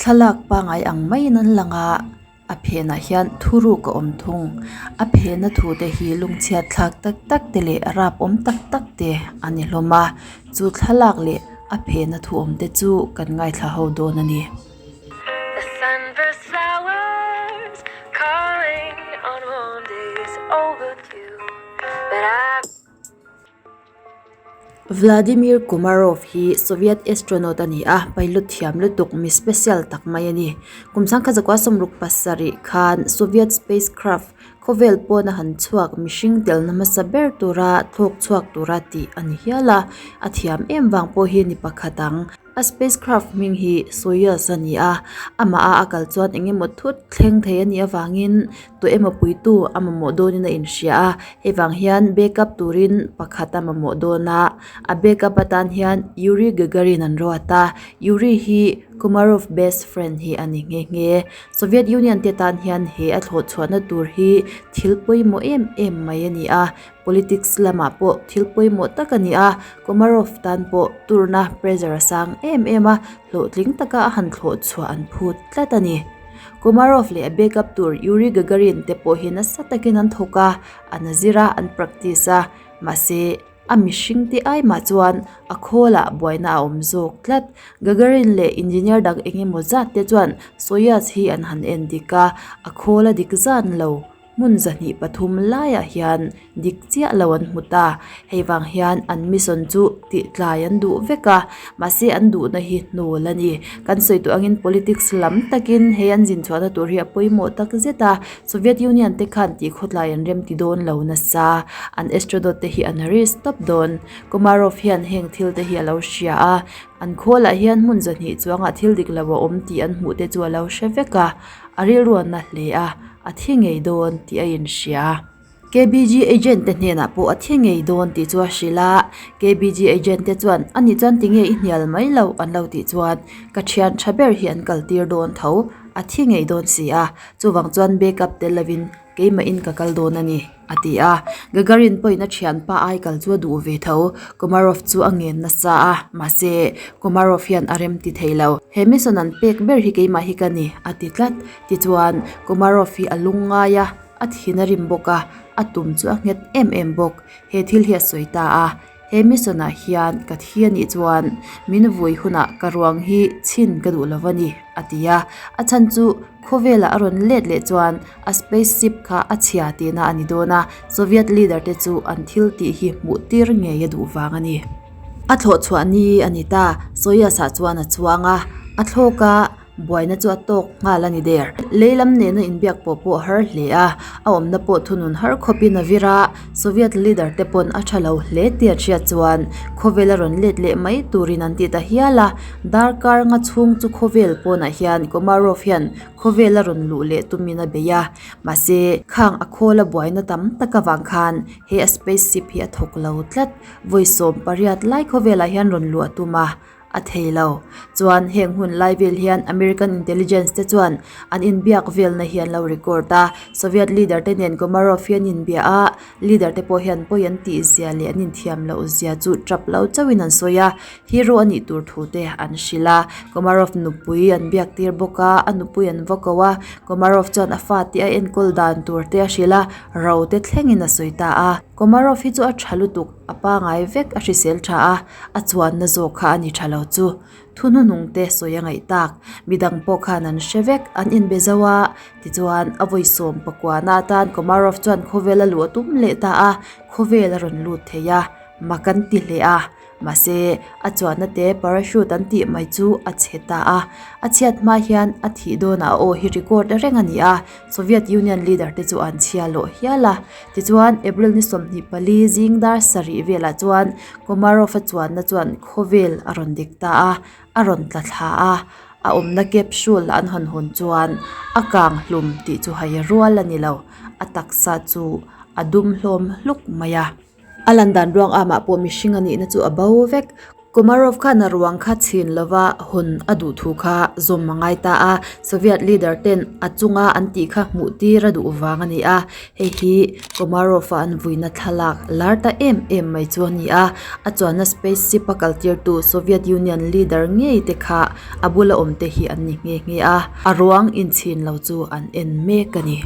Thlalak pangai ang maiin an lang a a phenah hian thuruk a awm thung a phena thu te hi lungchhiat thlak tak tak te leh rap awm tak tak te a ni hlawm a chu thlalak leh a phena thu awm te chu kan ngaithla ho dawn a ni. Vladimir Komarov hi Soviet astronaut a ni a, pilot thiam lutuk mi special tak mai a ni. Kum sangkhat zakua sawmruk pasarih khan Soviet spacecraft khawvel pawna han chhuak mihring telna hmasa ber tura thlawk chhuak tura tih a ni hial a, a thiam em vang pawh hi ni pakhat ang. A spacecraft hming hi Soyuz a ni a, amah a a kal chuan eng emaw thut thleng thei a nih avangin tu emaw puitu a mamawh dawnin a inhria a, hei vang hian backup turin pakhat a mamawh dawn a, a backup atan hian Yuri Gagarin an ruat a, Yuri hi Komarov best friend hi a ni nghe nghe. Soviet Union te tan hian he a thlawh chhuahna tur hi thil pawimawh em em mai a ni a, politics lamah pawh thil pawimawh tak a ni a, Komarov tan pawh turna pressure a sang em em a, hlawhtling taka a han thlawh chhuah an phut tlat a ni. Komarov leh a backup tur Yuri Gagarin te pawh hi nasa takin an thawk a, an zir a, an practice a, mahse a mihring te ai mah chuan a khawlah buaina a awm zawk tlat. Gagarin leh engineer dang eng emaw zat te chuan Soyuz hi an han en dik a, a khawl a dik zan lo. Hmun 23 laiah hian dik chiah lo an hmu ta. Hei vang hian an mission chu tih tlai an duh vek a, mahse an duhna hi hnawl a ni. Kan sawi tawh angin politics lam takin hei an zin chhuahna tur hi a pawimawh tak zet a, Soviet Union te khan tih khawtlai an rem ti dawn lo nasa. An astronaut te hi an risk tawp dawn. Komarov hian heng thil te hi a lo hria a, an khawlah hian hmun 200 chuangah thil dik lo a awm tih an hmuh te chu a lo hre vek a, a rilruanna hle a. A thi ngei dawn tih a inhria. KBG agent te hnenah pawh a thi ngei dawn tih chu a hrilh a, KBG agent te chuan ani chuan tinge i hnial mai loh an lo tih chuan ka thian tha ber hi an kal tir dawn tho, a thi ngei dawn si a, chuvang chuan backup tel lovin keimahin ka kal dawn a ni a ti a. Gagarin pawhin a thianpa ai kal chu a duh ve tho, Komarov chu a ngen nasa a, mahse Komarov hian a rem ti thei lo. He mission an pek ber hi keimah hi ka ni a ti tlat. Tichuan, Komarov hi a lung ngai a, a thin a rim bawk a, a tum chu a nghet em em bawk. He thil hi a sawi ta a, He mission-ah hian ka thi a nih chuan min vui hunah ka ruang hi chhin ka duh lo a ni, a ti a. A chhan chu khawvelah a rawn let leh chuan a space ship kha a chhia tihna a ni dawn a, Soviet leader te chu an thil tih hi hmuh tir ngei a duh vang a ni. A thlawh chhuah ni a ni ta, Soyuz-ah chuan a chuang a, a thlawk a. Buaina chu a tawk nghal a ni der. Lei lam nena inbiak pawh pawh a har hle a, a awmna pawh thunun har khawpin a vir a, Soviet leader te pawn a tha lo hle tih an hriat chuan khawvel a rawn let leh mai turin an ti ta hial a, darkar nga chhung chu khawvel pawnah hian Komarov hian khawvel a rawn luh leh tumin a bei a, mahse khang a khawl a buaina tam tak avang khan he a space ship hi a thawk lo tlat, vawi 18 lai khawvelah hian rawn luh a tum a. A thei lo. Chuan heng hun lai vel hian American intelligence te chuan an inbiak velna hi an lo record a. Soviet leader te nen Komarov hi an inbia a, leader te pawh hian pawi an tih zia leh an inthiam loh zia chu tap lo chauhin an sawi a, hero a nih tur thu te an hrilh a. Komarov nupui an biak tir bawk a, a nupui an va ko a, Komarov chuan a fate a enkawl dan tur te a hrilh a, ro te thlengin a sawi ta a. Komarov hi chu a tha lutuk. A pangai vek a hrisel tha a, a chuanna zawk kha a ni tha lo chu. Thu hnuhnung te sawi a ngaih tak. Midang pawh khan an hre vek, an inbe zo a. Tichuan, a vawi sawm pakuana atan Komarov chuan khawvel a luh a tum leh ta a, khawvel a rawn lut thei a, mak an ti hle a. Mahse, a chuanna te parachute an tih mai chu a chhe ta a. A chhiat hma hian a thih dawnah a aw hi record reng a ni a, Soviet Union leader te chu an chhia lawh hial a. Tichuan, April ni 24 zing dar sarih velah chuan Komarov-a chuanna chuan khawvel a rawn dik ta a, a rawn tla thla a. A awmna capsule an hawn hawn chuan a kang hlum tih chu hai rual a ni lo, a taksa chu a dum hlawm hluk mai a. A lan dan ruang amah pawh mihring a nihna chu a bo vek. Komarov khan a ruang kha chhin lova hawn a duh thu kha zawm a ngai ta a, Soviet leader ten a chunga an tih kha hmuh tir a duh vang a ni a, hei hi Komarov-a an vuina thlalak lar ta em em mai chu a ni a, a chuanna space ship a kal tirtu Soviet Union leader ngei te kha a bula awm te hi an ni nghe nghe a, a ruang inchhin lo chu an en mek a ni.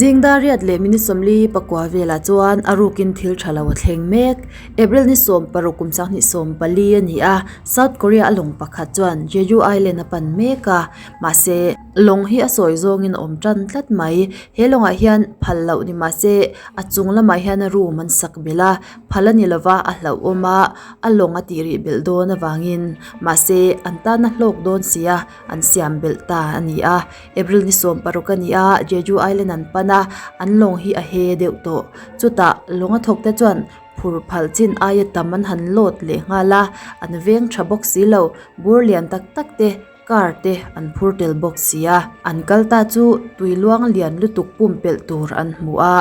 Zing dar riat leh minute sawmli pakua velah chuan a rukin thil tha lo a thleng mek. April ni sawm paruk kum sanghnih sawm pali a ni a, South Korea a lawng pakhat chuan Jeju Island a pan mek a, mahse lawng hi a sawi zawngin a awm tan tlat mai. He lawngah hian phal loh ni mahse a chung lamah hian room an sak belh a, phal a ni lova a hlauhawm a, a lawng a tih rih belh dawn avangin mahse an tan a hlawk dawn si a, an siam belh ta a ni a. April ni sawm paruk a ni a, Jeju Island an pan a, an lawng hi a he deuh tawh. Chutah lawng a thawk te chuan phur phal chin aia tam an han load leh nghal a, an veng tha bawk si lo, bur lian tak tak te, car te an phur tel bawk si a. An kal ta chu tui luang lian lutuk pumpelh tur an hmu a,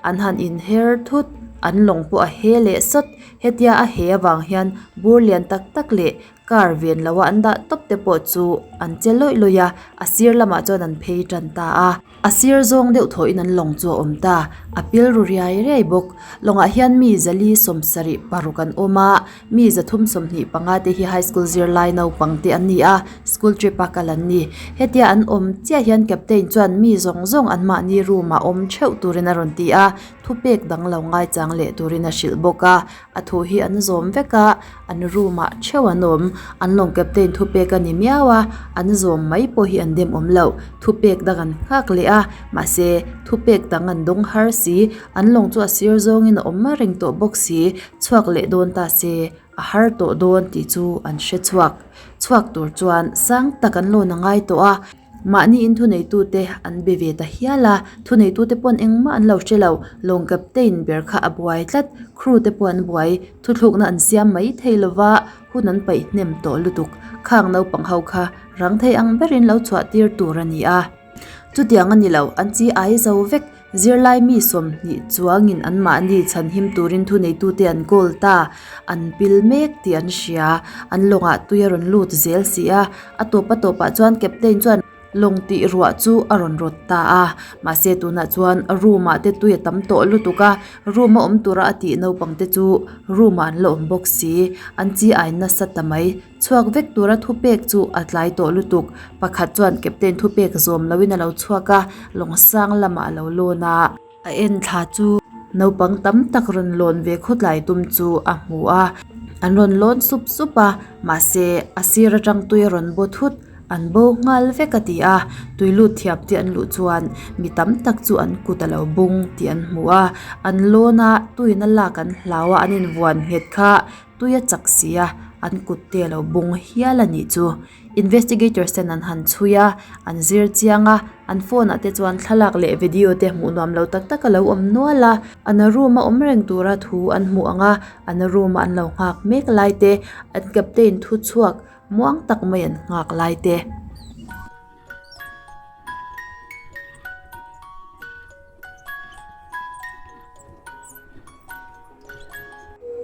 an han inher thut, an lawng pawh a he leh sawt. Hetia a he avang hian bur lian tak tak leh Car ven loa an dah tawp te pawh chu an che lawih lawih a, a sir lamah chuan an phei tan ta a. A sir zawng deuh thawhin an lawng chu a awm ta, a pil ru riai riai bawk. Lawngah hian mi zali sawmsarih paruk an awm a, mi zathum sawmhnih panga te hi high school zirlai naupang te an ni a, school trip a kal an ni. Hetia an awm chiah hian captain chuan mi zawng zawng anmahni room ah awm theuh turin a rawn ti a, thupek dang lo ngaichang leh turin a hrilh bawk a. A thu hi an zawm vek a, an room ah theuh an awm. An lawng captain thupek a ni miau a, an zawm mai pawh hi an dem awm loh. Thupek dang an nghak leh a, mahse thupek dang an dawng har si. An lawng chu a sir zawngin a awm reng tawh bawk si. Chhuak leh dawn ta se, a har tawh dawn tih chu an hre chhuak. Chhuak tur chuan sang tak an lawn a ngai tawh a. Mahni in thuneitute an be ve ta hial a, thuneitute pawn engmah an lo hre lo, lawng captain ber kha a buai tlat, crew te pawh an buai, thuthlukna an siam mai thei lova, hun an paih hnem tawh lutuk, khang naupang ho kha rang thei ang berin lo chhuah tir tur a ni a. Chutiang a ni lo, an chi ai zo vek, Zirlai mi sawmhnih chuangin anmahni chhanhim turin thuneitute an kawl ta, an pil mek tih an hria. An lawngah tui a rawn lut zel si a, a tawp a tawpah chuan captain chuan lawng tih ruah chu a rawn rawt ta a. Mahse tunah chuan room ah te tui a tam tawh lutuk a, room a awm tura a tih naupang te chu room ah an la awm bawk si, an chi ai nasa ta mai. Chhuak vek tura thupek chu a tlai tawh lutuk. Pakhat chuan captain thupek zawm loin a lo chhuak a, lawng sang lamah a lo lawn a. A en thla chu naupang tam tak rawn lawn ve khawtlai tum chu a hmu a, an rawn lawn sup sup a, mahse a sir atang tui a rawn baw thut, an bo nghal vek a ti a. Tui lut thiam te an luh chuan mi tam tak chu an kut a lo bung tih an hmu a, an lawn a, tuiin a lak an hlau a, an invuan nghet kha Tui a chak si a, an kut te a lo bung hial a nih chu. Investigators ten an han chhui a, an zir chiang a, an phone ah te chuan thlalak leh video te hmuh nuam lo tak tak a lo awm nual a, an room a awm reng tura thu an hmuh ang a, an room a an lo nghak mek lai te, an captain thu chhuak muang tak mai an nghak lai te.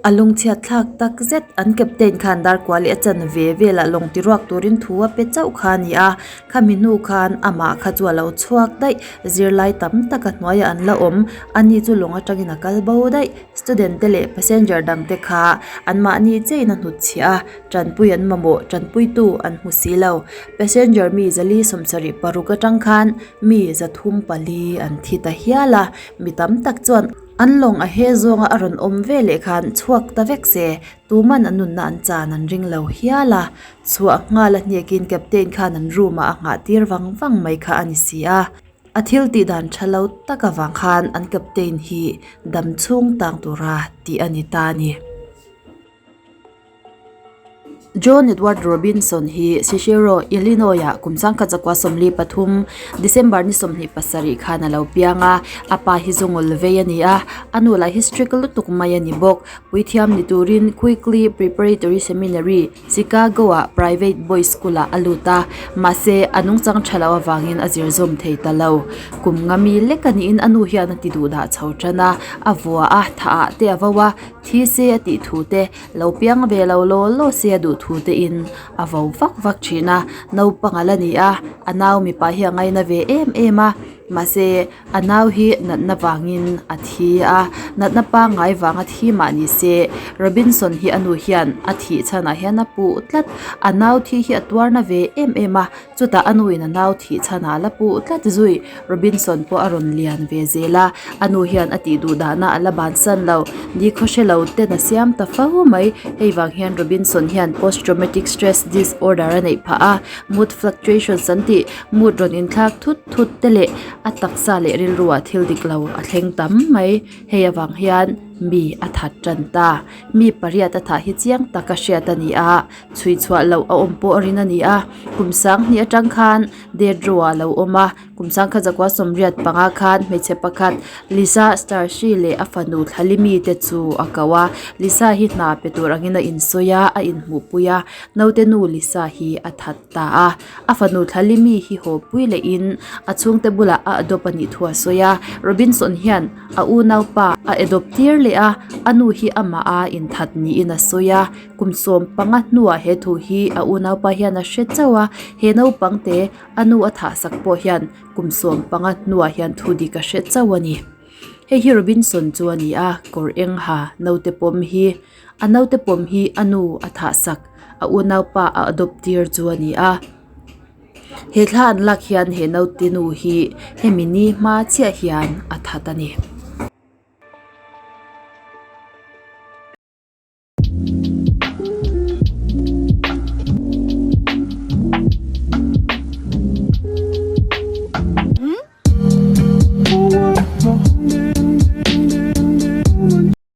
A lungchhiat thlak tak zet an captain khan dar kual leh a chan ve velah lawng ti ruak turin thu a pe chauh kha a ni a khami hnu khan amah kha chu a lo chhuak daih zirlai tam tak a hnuaiah an la awm ani chu lawng atangin a kal bo daih student te leh passenger dang te kha anmahni chiahin a hnutchhiah a tanpui an mamawh tanpuitu an hmu si lo passenger mi zali sawmsarih paruk atang khan mi zathum pali an thi ta hial a mi tam tak chuan. An lawng a he zawnga a rawn awm ve leh khan chhuak ta vek se, tuman an nunna an chan an ring lo hial a. Chhuah nghal a hnekin captain khan an room ah a nghah tir vang vang mai kha a ni si a. A thil tih dan tha lo tak avang khan an captain hi dam chhung tang tura tih a ni ta a ni. John Edward Robinson hi Cicero, Illinois-ah kum sangkhat zakua 43, December ni 27 khan a lo piang a. A pa hi zungul vei a ni a, a nu lah hi strict lutuk mai a ni bawk. Puithiam ni turin Quigley Preparatory Seminary, Chicago-ah private boys school-ah a lut a, mahse a nungchang tha loh avangin a zir zawm thei ta lo. Kum nga mi lek a niin a nu hian a ti duhdah chho tan a, a vua a, thah ah te a vo a. Thi se a tih thu te, lo piang ve lo law law se a duh thu te in a vo vak vak thin a, naupang ala ni a, a nau mipa hi a ngaina ve em em a, mahse a nau hi natna vangin a thi a, natna pangngai vanga thi mah ni se Robinson hi a nu hian a thih chhanah hian a puh tlat, a nau thi hi a tuar na ve em em a. Chutah a nuin a nau thih chhanah a la puh tlat zui. Robinson pawh a rawn lian ve zel a, a nu hian a tih duh dahna a la bansan lo. Ni khawhre lo ten a siam ta fo mai. Hei vang hian Robinson hian Post Traumatic Stress Disorder a neih phah a, mood fluctuations an tih, mood rawn inthlak thut thut te leh a taksa leh rilruah thil dik lo a thleng tam mai. Hei avang hian mi a that tan ta. Mi pariat a thah hi chiang taka hriat a ni a. Chhui chhuah loh a awm pawh a rin a ni a, kum sanghnih atang khan death row ah a lo awm a, kum sangkhat zakua sawmriat panga khan hmeichhe pakhat Lisa Starshi leh a fanu Thlalimi te chu a ko a, Lisa hi hna pe tur angin a insawi a, a inhmuhpui a, naute nu Lisa hi a that ta a, a fanu Thlalimi hi haw pui lehin a chhungte bulah a adopt a nih thu a sawi a, Robinson hian a unaupa a adopt tir leh a, a nu hi amah a inthat niin a sawi a. Kum sawm panga hnuah he thu hi a unaupa hian a hre chauh a, he naupang te a nu a thah sak pawh hian kum sawm panga hnuah hian thu dik a hre chauh a ni. Hei hi Robinson chu a ni a, kawr eng ha naute pawm hi a naute pawm hi a nu a thah sak a unaupa a adopt tir chu a ni a. He thla an lak hian he naute nu hi hemi ni hma chiah hian a that a ni.